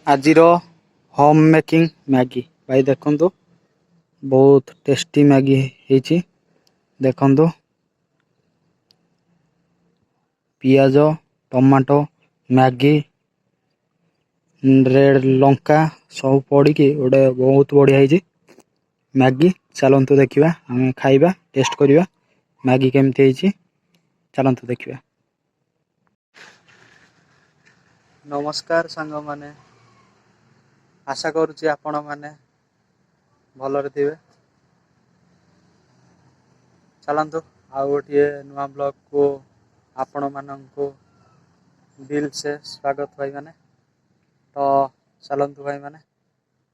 ଆଜିର home making Maggi ଭାଇ ଦେଖନ୍ତୁ, ବହୁତ ଟେଷ୍ଟି ମ୍ୟାଗି ହେଇଛି। ଦେଖନ୍ତୁ, ପିଆଜ, ଟମାଟୋ, ମ୍ୟାଗି, ରେଡ଼ ଲଙ୍କା ସବୁ ପଡ଼ିକି ଗୋଟେ ବହୁତ ବଢ଼ିଆ ହେଇଛି ମ୍ୟାଗି। ଚାଲନ୍ତୁ ଦେଖିବା, ଆମେ ଖାଇବା, ଟେଷ୍ଟ କରିବା ମ୍ୟାଗି କେମିତି ହେଇଛି। ଚାଲନ୍ତୁ ଦେଖିବା। ନମସ୍କାର ସାଙ୍ଗମାନେ, ଆଶା କରୁଛି ଆପଣମାନେ ଭଲରେ ଥିବେ। ଚାଲନ୍ତୁ ଆଉ ଗୋଟିଏ ନୂଆ ବ୍ଲଗକୁ ଆପଣମାନଙ୍କୁ ଦିଲ ସେ ସ୍ୱାଗତ ଭାଇମାନେ। ତ ଚାଲନ୍ତୁ ଭାଇମାନେ,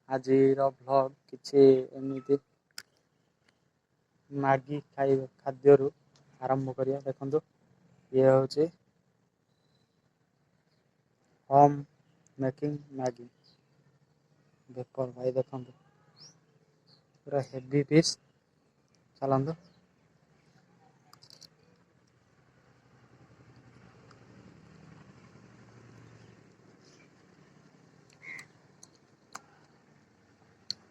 ଆଜିର ବ୍ଲଗ କିଛି ଏମିତି ମ୍ୟାଗି ଖାଇବା ଖାଦ୍ୟରୁ ଆରମ୍ଭ କରିବା। ଦେଖନ୍ତୁ, ଇଏ ହେଉଛି ହୋମ୍ ମେକିଂ ମ୍ୟାଗି ଭେପର ଭାଇ। ଦେଖନ୍ତୁ, ପୁରା ହେଭି ପିସ୍। ଚାଲନ୍ତୁ,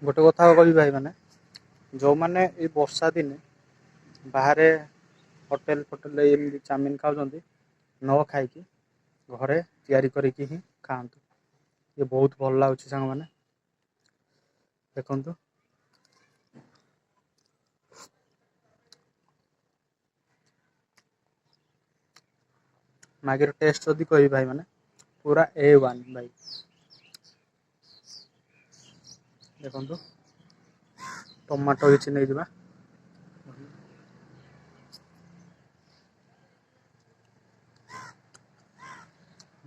ଗୋଟେ କଥା କହିବି ଭାଇମାନେ, ଯେଉଁମାନେ ଏଇ ବର୍ଷା ଦିନେ ବାହାରେ ହୋଟେଲ ଫୋଟେଲରେ ଏମିତି ଚାଉମିନ ଖାଉଛନ୍ତି, ନ ଖାଇକି ଘରେ ତିଆରି କରିକି ହିଁ ଖାଆନ୍ତୁ। ଇଏ ବହୁତ ଭଲ ଲାଗୁଛି ସାଙ୍ଗମାନେ। ଦେଖନ୍ତୁ, ମ୍ୟାଗିର ଟେଷ୍ଟ ଯଦି କହିବି ଭାଇମାନେ, ପୁରା A1 ଭାଇ। ଦେଖନ୍ତୁ, ଟମାଟୋ କିଛି ନେଇଯିବା।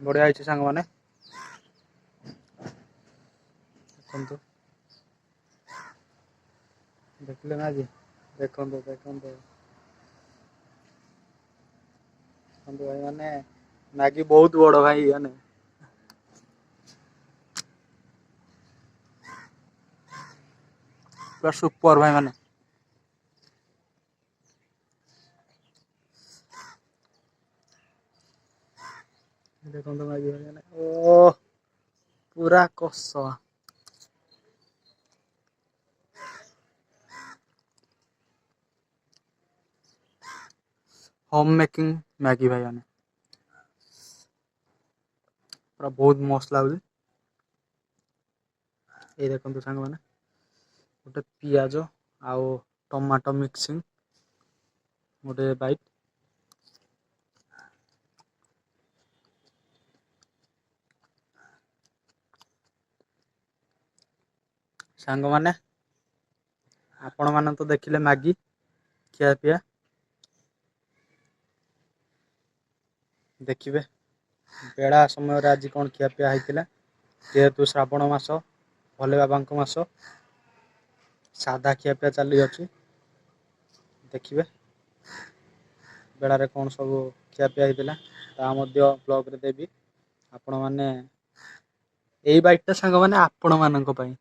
ବଢ଼ିଆ ହେଇଛି ସାଙ୍ଗମାନେ। ଦେଖନ୍ତୁ, ଦେଖିଲେ ମ୍ୟାଗି? ଦେଖନ୍ତୁ ଦେଖନ୍ତୁ ଦେଖନ୍ତୁ ଭାଇମାନେ, ମ୍ୟାଗି ବହୁତ ବଡ଼ ଭାଇ ମାନେ। ପୁରା ସୁପର ଭାଇମାନେ। ଦେଖନ୍ତୁ ମ୍ୟାଗି ଭାଇମାନେ, ଓ ପୁରା କଷା। ହୋମ୍ ମେକିଂ ମ୍ୟାଗି ଭାଇମାନେ, ପୁରା ବହୁତ ମସ୍ତ ଲାଗୁଛି। ଏଇ ଦେଖନ୍ତୁ ସାଙ୍ଗମାନେ, ଗୋଟେ ପିଆଜ ଆଉ ଟମାଟୋ ମିକ୍ସିଂ ଗୋଟେ ବାଇଟ୍। ସାଙ୍ଗମାନେ, ଆପଣମାନେ ତ ଦେଖିଲେ ମ୍ୟାଗି ଖିଆପିଆ। ଦେଖିବେ ବେଳା ସମୟରେ ଆଜି କ'ଣ ଖିଆପିଆ ହେଇଥିଲା। ଯେହେତୁ ଶ୍ରାବଣ ମାସ, ଭୋଲେ ବାବାଙ୍କ ମାସ, ସାଧା ଖିଆପିଆ ଚାଲିଅଛି। ଦେଖିବେ ବେଳାରେ କ'ଣ ସବୁ ଖିଆପିଆ ହେଇଥିଲା, ତାହା ମଧ୍ୟ ବ୍ଲଗରେ ଦେବି। ଆପଣମାନେ ଏଇ ବାଇଟ୍ଟା ସାଙ୍ଗମାନେ ଆପଣମାନଙ୍କ ପାଇଁ।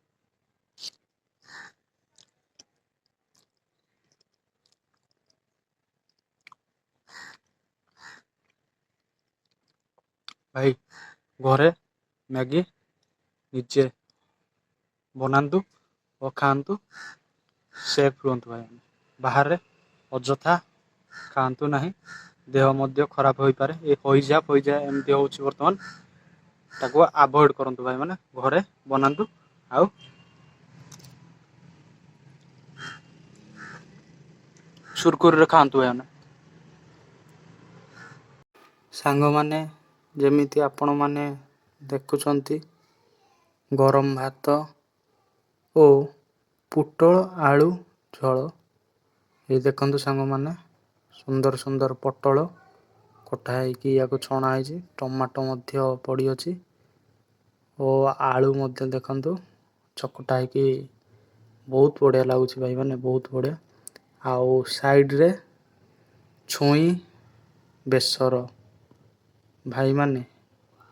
ଭାଇ, ଘରେ ମ୍ୟାଗି ନିଜେ ବନାନ୍ତୁ ଓ ଖାଆନ୍ତୁ, ସେଫ୍ ରୁହନ୍ତୁ ଭାଇ। ବାହାରେ ଅଯଥା ଖାଆନ୍ତୁ ନାହିଁ, ଦେହ ମଧ୍ୟ ଖରାପ ହୋଇପାରେ। ଏ ହଇଜା ଫଇଜା ଏମିତି ହେଉଛି ବର୍ତ୍ତମାନ, ତାକୁ ଆଭଏଡ଼ କରନ୍ତୁ ଭାଇମାନେ। ଘରେ ବନାନ୍ତୁ ଆଉ ସୁରୁଖୁରୁରେ ଖାଆନ୍ତୁ ଭାଇମାନେ। ସାଙ୍ଗମାନେ, ଯେମିତି ଆପଣମାନେ ଦେଖୁଛନ୍ତି, ଗରମ ଭାତ ଓ ପୋଟଳ ଆଳୁ ଝୋଳ। ଏଇ ଦେଖନ୍ତୁ ସାଙ୍ଗମାନେ, ସୁନ୍ଦର ସୁନ୍ଦର ପୋଟଳ କଟା ହେଇକି ୟାକୁ ଛଣା ହେଇଛି, ଟମାଟୋ ମଧ୍ୟ ପଡ଼ିଅଛି ଓ ଆଳୁ ମଧ୍ୟ ଦେଖନ୍ତୁ ଚକଟା ହେଇକି। ବହୁତ ବଢ଼ିଆ ଲାଗୁଛି ଭାଇମାନେ, ବହୁତ ବଢ଼ିଆ। ଆଉ ସାଇଡ଼ରେ ଛୁଇଁ ବେସର। ଭାଇମାନେ,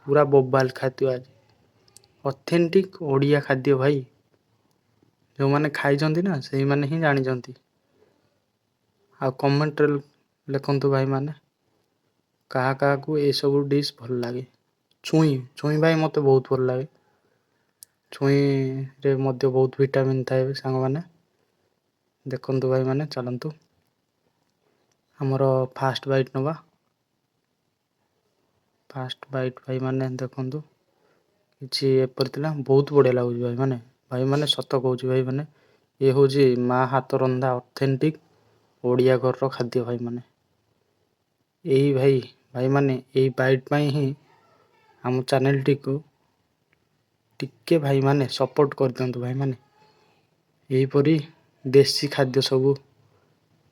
ପୁରା ବୋବାଲ ଖାଦ୍ୟ ଆଜି, ଅଥେଣ୍ଟିକ୍ ଓଡ଼ିଆ ଖାଦ୍ୟ ଭାଇ। ଯେଉଁମାନେ ଖାଇଛନ୍ତି ନା, ସେଇମାନେ ହିଁ ଜାଣିଛନ୍ତି। ଆଉ କମେଣ୍ଟରେ ଲେଖନ୍ତୁ ଭାଇମାନେ, କାହା କାହାକୁ ଏସବୁ ଡିସ୍ ଭଲ ଲାଗେ। ଛୁଇଁ ଛୁଇଁ ଭାଇ ମୋତେ ବହୁତ ଭଲ ଲାଗେ। ଛୁଇଁରେ ମଧ୍ୟ ବହୁତ ଭିଟାମିନ୍ ଥାଏ ସାଙ୍ଗମାନେ। ଦେଖନ୍ତୁ ଭାଇମାନେ, ଚାଲନ୍ତୁ ଆମର ଫାଷ୍ଟ ବାଇଟ୍ ନେବା। ଫାଷ୍ଟ ବାଇଟ୍ ଭାଇମାନେ ଦେଖନ୍ତୁ କିଛି ଏପରି ଥିଲା। ବହୁତ ବଢ଼ିଆ ଲାଗୁଛି ଭାଇମାନେ। ଭାଇମାନେ, ସତ କହୁଛି ଭାଇମାନେ, ଇଏ ହେଉଛି ମା ହାତ ରନ୍ଧା ଅଥେଣ୍ଟିକ୍ ଓଡ଼ିଆ ଘରର ଖାଦ୍ୟ ଭାଇମାନେ। ଏଇ ଭାଇମାନେ, ଏଇ ବାଇଟ୍ ପାଇଁ ହିଁ ଆମ ଚ୍ୟାନେଲଟିକୁ ଟିକେ ଭାଇମାନେ ସପୋର୍ଟ କରିଦିଅନ୍ତୁ ଭାଇମାନେ। ଏହିପରି ଦେଶୀ ଖାଦ୍ୟ ସବୁ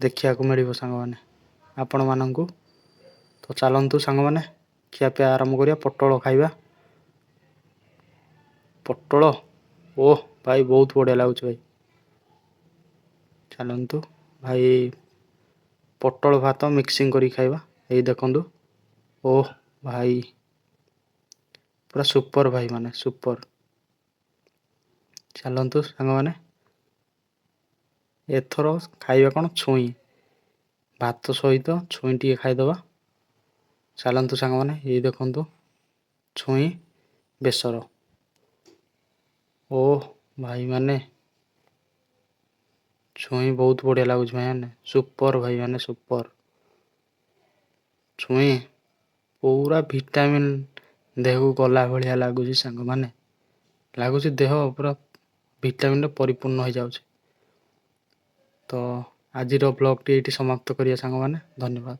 ଦେଖିବାକୁ ମିଳିବ ସାଙ୍ଗମାନେ ଆପଣମାନଙ୍କୁ। ତ ଚାଲନ୍ତୁ ସାଙ୍ଗମାନେ, ଖିଆପିଆ ଆରମ୍ଭ କରିବା। ପୋଟଳ ଖାଇବା, ପୋଟଳ। ଓହ ଭାଇ, ବହୁତ ବଢ଼ିଆ ଲାଗୁଛି ଭାଇ। ଚାଲନ୍ତୁ ଭାଇ, ପୋଟଳ ଭାତ ମିକ୍ସିଂ କରି ଖାଇବା। ଏଇ ଦେଖନ୍ତୁ, ଓହ ଭାଇ, ପୁରା ସୁପର ଭାଇମାନେ, ସୁପର। ଚାଲନ୍ତୁ ସାଙ୍ଗମାନେ, ଏଥର ଖାଇବା କ'ଣ? ଛୁଇଁ ଭାତ ସହିତ ଛୁଇଁ ଟିକେ ଖାଇଦେବା। ଚାଲନ୍ତୁ ସାଙ୍ଗମାନେ, ଏଇ ଦେଖନ୍ତୁ ଛୁଇଁ ବେସର। ଓହ ଭାଇମାନେ, ଛୁଇଁ ବହୁତ ବଢ଼ିଆ ଲାଗୁଛି ଭାଇମାନେ, ସୁପର ଭାଇମାନେ, ସୁପର। ଛୁଇଁ ପୁରା ଭିଟାମିନ୍ ଦେହକୁ ଗଲା ଭଳିଆ ଲାଗୁଛି ସାଙ୍ଗମାନେ। ଲାଗୁଛି ଦେହ ପୁରା ଭିଟାମିନ୍ରେ ପରିପୂର୍ଣ୍ଣ ହେଇଯାଉଛି। ତ ଆଜିର ବ୍ଲଗ୍ଟି ଏଇଠି ସମାପ୍ତ କରିବା ସାଙ୍ଗମାନେ, ଧନ୍ୟବାଦ।